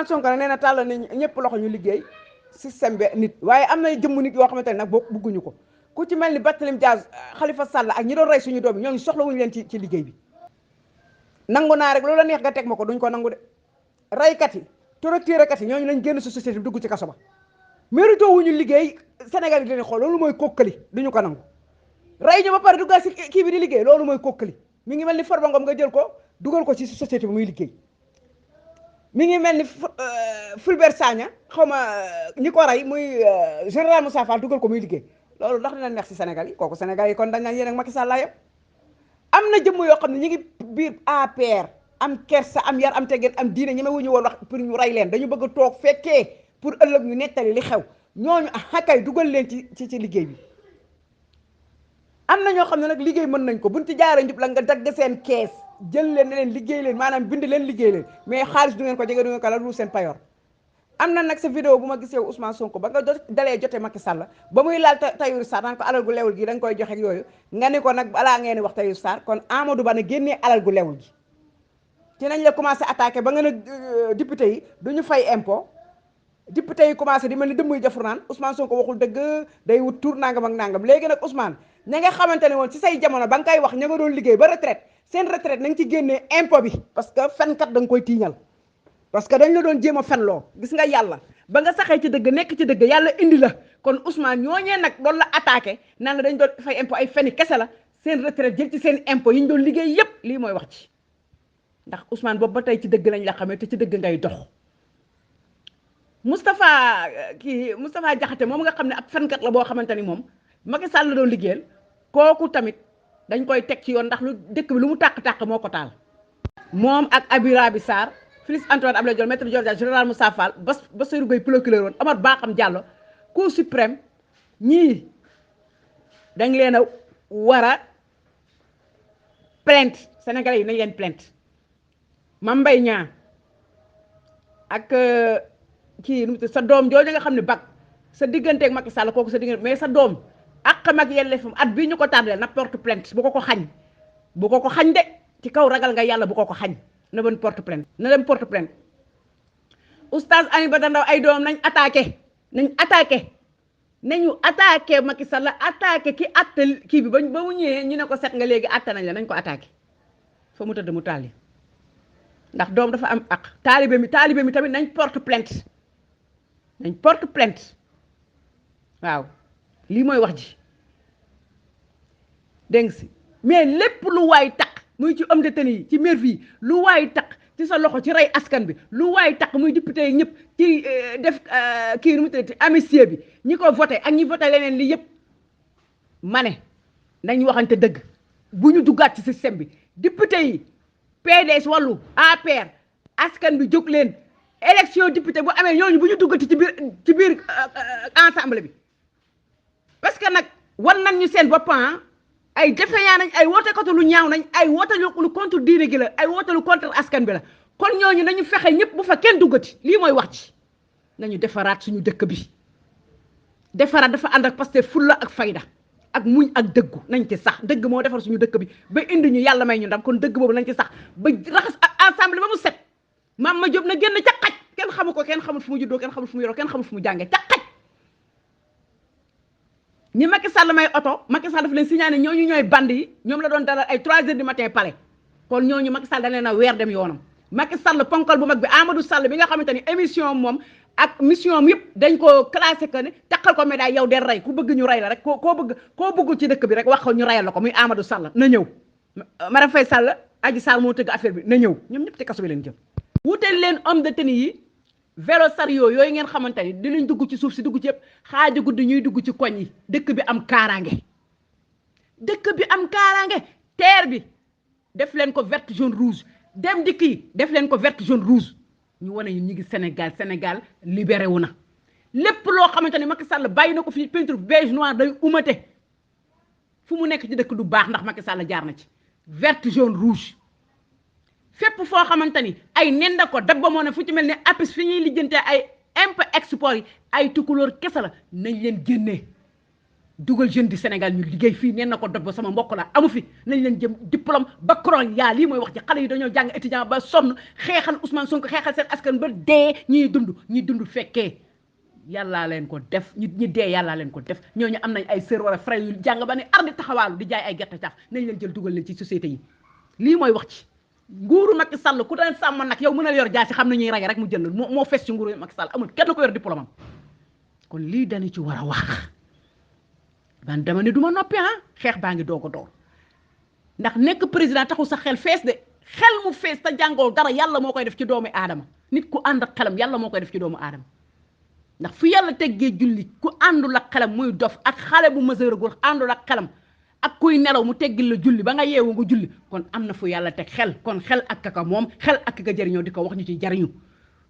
Ousmane Sonko nag nee na tàllal ni ñëpp loxo ñu liggéey système bi nit waaye am na jëmm nit yoo xamante ne nag boo bugguñu ko ku ci mel ni Barthélémy Dias Khalifa Sall ak ñi doon rey suñu doom yi ñooñu soxlawuñu leen ci liggéey bi nangu naa rek loola neex nga teg ma ko duñ ko nangu de reykat yi torturekat yi ñooñu lañ génn si société bi dugg ci kaso ba mérito wuñu liggéey Sénégal yi dañuy xool loolu mooy kokkali duñu ko nangu rey ñu ba pare duggal si kii bi di liggéey loolu mooy kokkali mi ngi mel ni Farba Ngom nga jël ko dugal ko ci société bi muy liggéey mi ngi mel ni Fulbert Sagna xaw ma ñi ko rey muy général Moussa Fall dugal ko muy liggéey loolu ndax dina neex si Sénégal yi kooku Sénégal yi kon dañ naan yéen ak Macky Sall laa yëpp am na jëmm yoo xam ne ñu ngi biir APR am kersa am yar am teggeen am diine ñeme wuñu woon wax pour ñu rey leen dañu bëgg a toog fekkee pour ëllëg ñu nettali li xew ñooñu xakay dugal leen ci liggéey bi am na ñoo xam ne nag liggéey mën nañ ko buñ ci jaaree njub la nga dagg seen kees jël leen ne leen liggéey leen maanaam bind leen liggéey leen mais xaalis du ngeen ko jege du ngeen ko la lu seen payoor am na nag sa vidéo bu ma gisee Ousmane Sonko ba nga dalee jote Macky Sall ba muy laal Tahirou Sarr naan ko alal gu lewul gi da nga koy joxe ak yooyu nga ni ko nag balaa ngeen wax Tahirou Sarr kon Amadou Ba na génnee alal gu lewul gi ci nañ la commencé attaqué ba nga ne député yi duñu fay impôt député yi commencé di mel ni dëmmuy jafur naan Ousmane Sonko waxul dëgg day wut tur nangam ak nangam léegi nag Ousmane ña nga xamante ne woon ci say jamono ba nga koy wax ña nga doon liggéey ba retraite seen retraite na nga ci génnee impôt bi parce que fenkat da nga koy tiiñal parce que dañ la doon jéem a fenloo gis nga yàlla ba nga saxee ci dëgg nekk ci dëgg yàlla indi la kon Ousmane ñooñee nag doon la attaqué naan la dañ doon fay impôt ay feni kese la seen retraite jël ci seen impôt yi ñu doon liggéey yépp lii mooy wax ci ndax Ousmane boobu ba tey ci dëgg lañ la xamee te ci dëgg ngay dox Moustapha Diakhaté moom nga xam ne ab fenkat la boo xamante ni moom Macky Sall la doon liggéeyal kooku tamit dañ koy teg ci yoon ndax lu dëkk bi lu mu tàq-tàq moo ko taal moom ak Abirabi Sarr Félix Antoine Abdoulaye Dione maître Dior Dia général Moussa Fall Bassirou Gueye procureur woon Omar Bakam Diallo cour suprême ñii dañ leen a war a plainte sénégalais yi nañ leen plainte Mame Mbaye Niang ak kii nu mu sa doom jooju nga xam ne bag sa digganteeg Macky Sall kooku sa diggante mais sa doom ak mag yelleefam at bii ñu ko tardé na porte plainte bu ko xañ de ci kaw ragal nga yàlla bu ko xañ na dem porte plainte oustaz Ani Badara Ndao ay doom nañu attaqué Macky Sall attaqué ki atte kii bi ba mu ñëwee ñu ne ko set nga léegi atte nañ la nañ ko attaqué fa mu tëdd mu taali ndax doom dafa am ak taalibe mi tamit nañ porte plainte waaw lii mooy wax ji dégg nga si mais lépp lu waay taq muy ci homme de tenue yi ci nervi yi lu waay taq ci sa loxo ci rey askan bi lu waay taq muy député yi ñëpp ci def kii nu mu tuddati amnistie bi ñi ko voté ak ñi voté leneen li yëpp ma ne nañ waxante dëgg bu ñu duggaat ci système bi député yi PDS wàllu APR askan bi jóg leen élection député bu amee ñooñu bu ñu duggati ci biir ensemble bi parce que nag war nañ ñu seen boppam ay defeyaa nañ ay wootekatu lu ñaaw nañ ay woote lu contre diine gi la ay woote lu contre askan bi la kon ñooñu nañu fexe ñëpp bu fa kenn duggati lii mooy wax ci nañu defaraat suñu dëkk bi defaraat dafa ànd ak parce que fulla ak fayda ak muñ ak dëggu nañ ci sax dëgg moo defar suñu dëkk bi ba indi ñu yàlla may ñu ndam kon dëgg boobu nañ ci sax ba raxas ensemble ba mu set Mama Diop na génn ca xaj kenn xamu ko kenn xamul fu mu juddoo kenn xamul fu mu yoroo kenn xamul fu mu jàngee ca xaj ñi Macky Sall may oto Macky Sall daf leen signalé ñooñu ñooy band yi ñoom la doon dalal ay 3 heures du matin palais kon ñooñu Macky Sall da leen a weer dem yoonam Macky Sall ponkal bu mag bi Amadou Sall bi nga xamante ni émission moom ak mission am yëpp dañ ko classé que ne takkal ko médaille yow del rey ku bëgg ñu rey la rek koo bëggul ci dëkk bi rek wax ko ñu reyal la ko muy Amadou Sall na ñëw Marème Faye Sall Adji Sarr moo tëgg affaire bi na ñëw ñoom ñëpp ci kaso bi leen jëm wuteel leen homme de tenue yi vélo sario yooyu ngeen xamante ni dinañ dugg ci suuf si dugg ci yëpp xaaja guddi ñuy dugg ci koñ yi dëkk bi am kaaraange terre bi def leen ko vert jaune rouge dem dikk yi def leen ko vert jaune rouge ñu wane ñu ngi Sénégal libéré wu na lépp loo xamante ni Macky Sall bàyyi na ko fi peinture beige noir day umate fu mu nekk ci dëkk du baax ndax Macky Sall jaar na ci vert jaune rouge fépp foo xamante ni ay nenda ko dabba moo ne fu ci mel ni APIX fi ñuy lijjantee ay impôt export yi ay tukulóor kese la nañ leen génnee dugal jeune du Sénégal ñu liggéey fii nee na ko dot ba sama mbokk la amu fi nañ leen jëm diplôme baccalauréat lii mooy wax ci xale yi dañoo jàng étudiant ba sonn xeexal Ousmane Sonko xeexal seen askan ba dee ñi dund fekkee yàllaa leen ko def ñi dee yàllaa leen ko def ñooñu am nañ ay sœur wala frère yu jàng ba ne ar di taxawaalu di jaay ay gerte caaf nañ leen jël dugal leen ci société yi lii mooy wax ci nguuru Macky Sall ku daan sàmm nag yow mën a yor jaasi xam ne ñuy rey rek mu jël moo fes ci nguuru Macky Sall amul kenn ko yor diplôme am kon lii dañu ci war a wax man dama ne du ma noppi xeex baa ngi doog a door ndax nekk président taxul sa xel fees de xel mu fees te jàngoo dara yàlla moo koy def ci doomu aadama nit ku ànd ak xelam yàlla moo koy def ci doomu aadama ndax fu yàlla teggee julli ku àndul ak xelam muy dof ak xale bu mësëragul àndul ak xelam ak kuy nelaw mu teggil la julli ba nga yeewu nga julli kon am na fu yàlla teg xel kon xel ak kaka moom xel ak kaka jëriñoo di ko wax ñu ci jariñu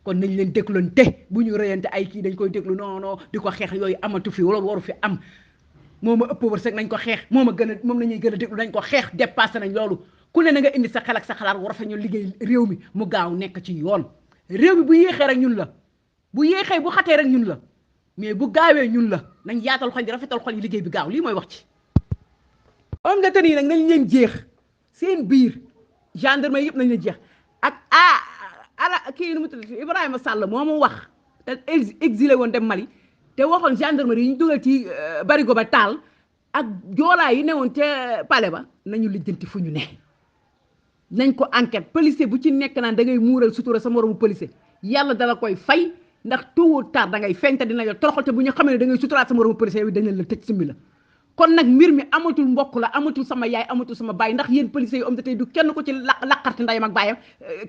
kon nañ leen dégloonte bu ñu rëyante ay kii dañ koy déglu non di ko xeex yooyu amatu fi wala waru fi am moo ma ëpp wërsëg nañ ko xeex moom la ñuy gën a déglu nañ ko xeex dépassé nañ loolu ku ne na nga indi sa xel ak sa xalaat war fa ñu liggéey réew mi mu gaaw nekk ci yoon réew mi bu yéexee rek ñun la bu yéexee bu xatee rek ñun la mais bu gaawee ñun la nañ yaatal xol yi rafetal xol yi liggéey bi gaaw lii mooy wax ci homme de tenue yi nag nañ leen jeex seen biir gendarmerie yëpp nañ leen jeex ak ala kii nu mu tudd Ibrahima Sall moo mu wax te exilé woon dem Mali te waxoon gendarmerie yi ñu dugal ci barigo ba taal ak joolaa yi newoon ca palais ba nañu lijjanti fu ñu ne nañ ko enquête policier bu ci nekk naan da ngay muural sutura sa moromu policier yàlla dala koy fay ndax tôt ou tard da ngay feeñ te dina la toroxal te bu ñu xamee ne da ngay suturaat sa moromu policier yi dañ la tëj simbi la kon nag mbir mi amatul mbokk la amatul sama yaay amatul sama baay ndax yéen policiers yi am te tey du kenn ko ci laqarti ndayam ak baayam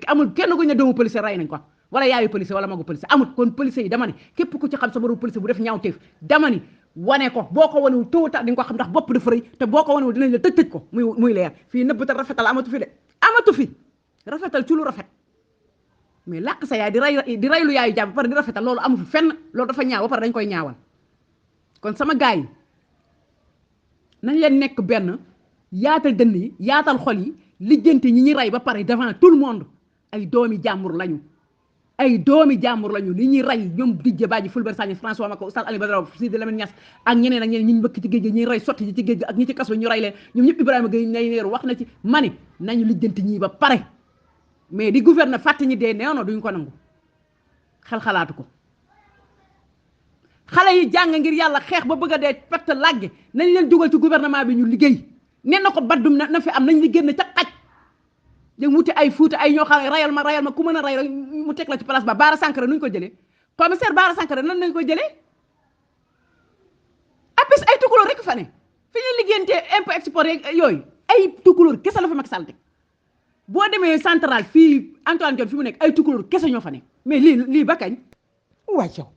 amul kenn ko ñu doomu policier rey nañ ko wala yaayu policier wala magu policier amul kon policiers yi dama ne képp ku ci xam sa moromu policier bu def ñaawteef dama ni wane ko boo ko wanewul tôt ou tard di nga ko xam ndax bopp dafa rëy te boo ko wanewul dinañ la tëj ko muy leer fii nëbbatal rafetal amatu fi de amatu fi rafetal ci lu rafet mais làq sa yaay di rey lu yaayu jàmm ba pare di rafetal loolu amu fi fenn loolu dafa ñaaw ba pare dañ koy ñaawal kon sama gaay yi nañ leen nekk benn yaatal dënn yi yaatal xol yi lijjanti ñi ñuy rey ba pare devant tout le monde ay doomi jàmbur lañu li ñuy rey ñoom Didier Badji Fulbert Sagna François Maka Oustaz Ali Badara Sidi Lamine Niass ak ñeneen ak ñeneen ñi ñu mbëkk ci géej gi ñuy rey sotti ci géej gi ak ñi ci kaso ñu rey leen ñoom ñëpp Ibrahima Gueye nay neeru wax na ci mani nañu lijjanti ñii ba pare mais di gouverner fàtte ñi dee neewono duñ ko nangu xel xalaatu ko xale yi jàng ngir yàlla xeex ba bëgg a dee pett làgge nañ leen dugal ci gouvernement bi ñu liggéey nen na ko baddum na fi am nañ li génn ca xaj da wuti ay fuuta ay ñoo xam ne rayal ma ku mën a ray rek mu teg la ci place ba Bara Sankara nuñ ko jëlee commissaire Bara Sankara nan nañ ko jëlee apis ay tukulóor rek fa ne fi ñuy liggéeyantee impôt export yooyu ay tukulóor kese la fa Macky Sall teg boo demee central fii Antoine Diome fi mu nekk ay tukulóor kese ñoo fa ne mais lii ba kañ waay yow